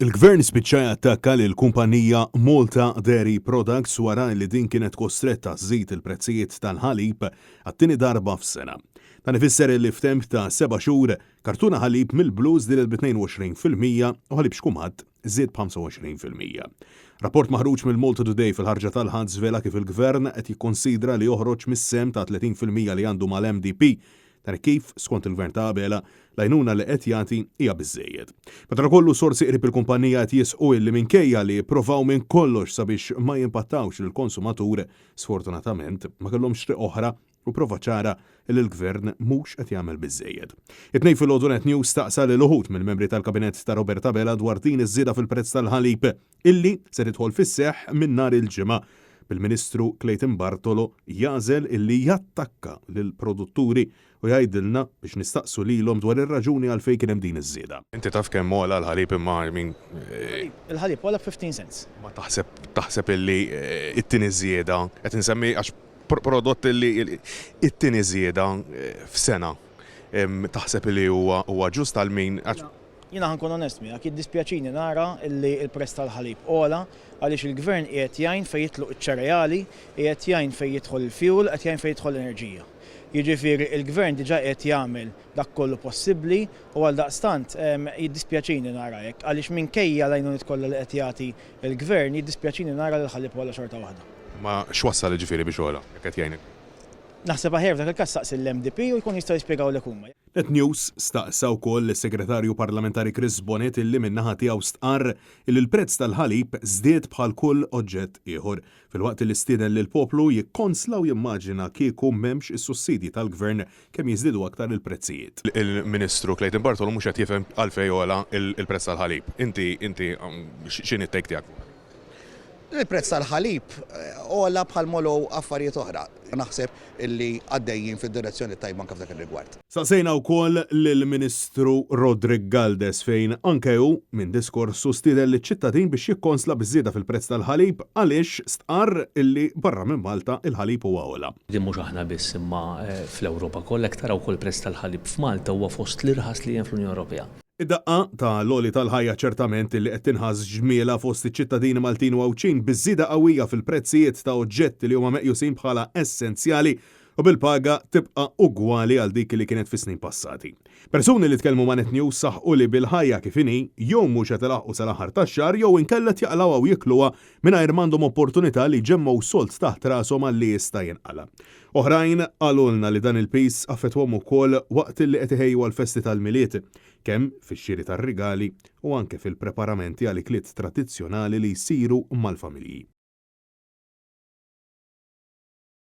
Il-Gvern spiċċa jattakka lill-kumpanija Malta Dairy Products wara li din kienet kostretta żżid il-prezzijiet tal-ħalib għat-tieni darba f'sena. Dan ifisser li f'temp ta' seba' xhur, kartuna ħalib mill-blu żdiedet bi 22% u ħalib xkumat żied b'25%. Rapport maħruġ mill-Malta Today fil-ħarġa tal-Ħadd żvela kif il-Gvern qed jikkonsidra li joħroġ mis-sehem ta' 30% li għandu mal-MDP. Dan hekk kif, skont il-Gvern ta' Abela, l-għajnuna li qed jagħti hija biżżejjed. Madankollu, sorsi qrib il-kumpanija qed jisħqu illi minkejja li pprovaw minn kollox sabiex ma jimpattawx lill-konsumatur, sfortunatament ma kellhomx triq oħra u prova ċara illi l-Gvern mhux qed jagħmel biżżejjed. It-Tnejn filgħodu Net News staqsa lil uħud mill-membri tal-Kabinett ta' Robert Abela dwar din iż-żieda fil-prezz tal-ħalib illi se tidħol fis-seħħ minn nhar il-Ġimgħa, bil-Ministru Clayton Bartolo jagħżel illi jattakka lill-produtturi u jgħidilna biex nistaqsu lilhom dwar ir-raġuni għalfejn kien hemm din iż-żieda. Inti taf kemm għola l-ħalib imma I mean. Il-ħalib għola b'15 cents. Ma taħseb taħseb illi t-tieni żieda, qed insemmi għax prodott illi t-tieni żieda f'sena taħseb illi huwa huwa ġust għal min għax. Jiena ħa nkun onest miegħek, jiddispjaċini nara illi l-prezz tal-ħalib għola għaliex il-Gvern qiegħed jgħin fejn jidħlu ċ-ċereali, qiegħed jgħin fejn jidħol il-fuel, qed jgħin fejn jidħol l-enerġija. Jiġifieri l-Gvern diġà qiegħed jagħmel dak kollu possibbli u għaldaqstant jiddispjaċini nara hekk għaliex minkejja l-għajnuniet kollha li qed jagħti l-Gvern jiddispjaċini nara li l-ħalib għola xorta waħda. Imma x'wassal jiġifieri biex għola jekk qed jgħin il-Gvern? Naħseb aħjar f'dak il-każ saqsi lill-MDP u jkunu jistgħu jispjegawlek huma. Net News staqsa wkoll lis-Segretarju Parlamentari Chris Bonett illi min-naħa tiegħu stqarr illi l-prezz tal-ħalib żdied bħal kull oġġett ieħor, filwaqt illi stieden lill-poplu jikkonsla u jimmaġina kieku m'hemmx is-sussidji tal-Gvern kemm jiżdiedu aktar il-prezzijiet. Il-Ministru Clayton Bartolo mhux qed jifhem għalfejn għola l-prezz tal-ħalib. Inti inti x'inhi t-take tiegħek fuq dan? Il-prezz tal-ħalib għola bħal m'għolow affarijiet oħra. Naħseb illi għaddejjin fid-direzzjoni t-tajba anke f'dak ir-rigward. Staqsejna wkoll lill-Ministru Roderick Galdes fejn anke hu, minn diskorsu stieden liċ-ċittadin biex jikkonsla biż-żieda fil-prezz tal-ħalib għaliex stqarr illi barra minn Malta il-ħalib huwa ogħla. Din mhux aħna biss imma fl-Ewropa kollha, jekk tara wkoll il-prezz tal-ħalib f'Malta huwa fost l-irħas li hemm fl-Unjoni Ewropea. Id-daqqa ta' l-għoli tal-ħajja ċertament li qed tinħass ġmielha fost iċ-ċittadini Maltin u Għawdxin biż-żieda qawwija fil-prezzijiet ta' oġġetti li huma meqjusin bħala essenzjali u bil-paga tibqa' ugwali għal dik li kienet fis-snin passati. Persuni li tkellmu ma' Net News saħqu li bil-ħajja kif inhi, jew mhux qed ilaħħqu sal-aħħar tax-xahar jew inkella qed jaqlgħuha u jikluha mingħajr m'għandhom opportunità li jġemmgħu sold taħt rashom għal li jista' jinqala'. Oħrajn qalulna li dan il-piż affettwahom ukoll waqt li qed iħejju għall-festi tal-Milied, kemm fix-xiri tar-rigali u anke fil-preparamenti għal ikliet tradizzjonali li jsiru mal-familji.